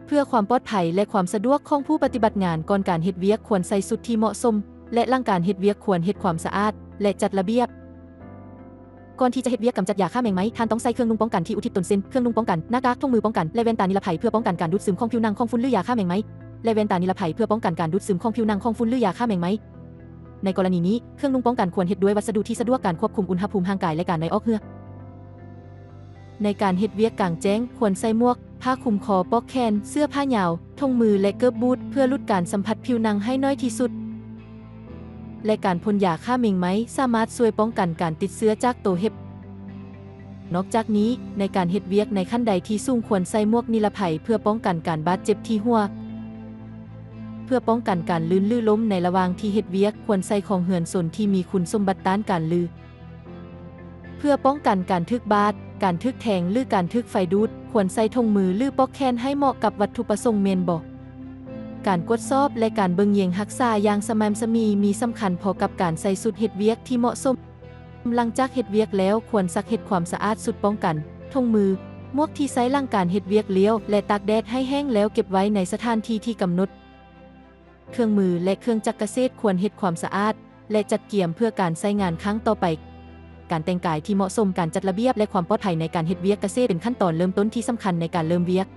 ເພື່ອຄວາມປອດໄພ ແລະ ຄວາມສະດວກຂອງຜູ້ປະຕິບັດງານ, ກ່ອນການເຮັດວຽກຄວນໃສ່ຊຸດທີ່ເໝາະສົມ ແລະ ຫຼັງການເຮັດວຽກຄວນເຮັດຄວາມສະອາດ ແລະ ຈັດລະບຽບ. ກ່ອນທີ່ຈະເຮັດວຽກກຳຈັດຢາຂ້າແມງໄມ້, ທ່ານຕ້ອງໃສ່ເຄື່ອງນຸ່ງປ້ອງກັນທີ່ອຸທິດຕົນ ເຊັ່ນ ເຄື່ອງນຸ່ງປ້ອງກັນໜ້າກາກ, ຖົງມືປ້ອງກັນ ແລະ ແວ່ນຕານິລະໄພ ເພື່ອປ້ອງກັນການດູດຊຶມຂອງຜິວໜັງຂອງຝຸ່ນ ຫຼື ຢາຂ້າແມງໄມ້ ແລະ ແວ່ນຕານິລະໄພ ເພື່ອປ້ອງກັນການດູດຊຶມຂອງຜິວໜັງຂອງຝຸ່ນ ຫຼື ຢາຂ້າແມງໄມ້. ໃນກໍລະນີນີ້, ເຄື່ອງນຸ່ງປ້ອງກັນຄວນເຮັດດ້ວຍວັດສະດຸທີ່ສະດວກການຄວບຄຸມອຸນຫະພູມຮ່າງກາຍ ແລະ ການໄອອອກເຫື່ອ. ໃນການເຮັດວຽກກາງແຈ້ງ, ຄວນໃສ່ໝວກ, ຜ້າຄຸມຄໍ, ປອກແຂນ, ເສື້ອຜ້າຍາວ, ຖົງມື ແລະ ເກີບບູດ ເພື່ອຫຼຸດການສຳຜັດຜິວໜັງໃຫ້ໜ້ອຍທີ່ສຸດ ແລະ ການພົ່ນຢາຂ້າແມງໄມ້ສາມາດຊ່ວຍປ້ອງກັນການຕິດເຊື້ອຈາກໂຕເຫັບ. ນອກຈາກນີ້, ໃນການເຮັດວຽກໃນຂັ້ນໃດທີ່ສູງ, ຄວນໃສ່ໝວກນິລະໄພເພື່ອປ້ອງກັນການບາດເຈັບທີ່ຫົວ. ເພື່ອປ້ອງກັນການລື່ນ ຫຼື ລົ້ມໃນລະຫວ່າງທີ່ເຮັດວຽກ, ຄວນໃສ່ຂອງເຮືອນຊົນທີ່ມີຄຸນສົມບັດຕ້ານການລື່ນ. ເພື່ອປ້ອງກັນການຖືກບາດ, ການຖືກແທງ ຫຼື ການຖືກໄຟດູດ, ຄວນໃສ່ຖົງມື ຫຼື ປອກແຂນໃຫ້ເໝາະກັບວັດຖຸປະສົງແມ່ນບໍ່? ການກວດສອບ ແລະ ການເບິ່ງແຍງຮັກສາຢ່າງສະໝ່ຳສະໝີມີສຳຄັນພໍກັບການໃສ່ຊຸດເຮັດວຽກທີ່ເໝາະສົມ. ຫຼັງຈາກເຮັດວຽກແລ້ວ, ຄວນຊັກເຮັດຄວາມສະອາດຊຸດປ້ອງກັນ, ຖົງມື, ໝວກທີ່ໃຊ້ຫຼັງການເຮັດວຽກລ້ຽວ ແລະ ຕາກແດດໃຫ້ແຫ້ງແລ້ວເກັບໄວ້ໃນສະຖານທີ່ທີ່ກຳນົດ. ເຄື່ອງມື ແລະ ເຄື່ອງຈັກກະເສດຄວນເຮັດຄວາມສະອາດ ແລະ ຈັດກຽມເພື່ອການໃຊ້ງານຄັ້ງຕໍ່ໄປ. ການແຕ່ງກາຍທີ່ເໝາະສົມ, ການຈັດລະບຽບ ແລະ ຄວາມປອດໄພໃນການເຮັດວຽກກະເສດເປັນຂັ້ນຕອນເລີ່ມຕົ້ນທີ່ສຳຄັນໃນການເລີ່ມວຽກ.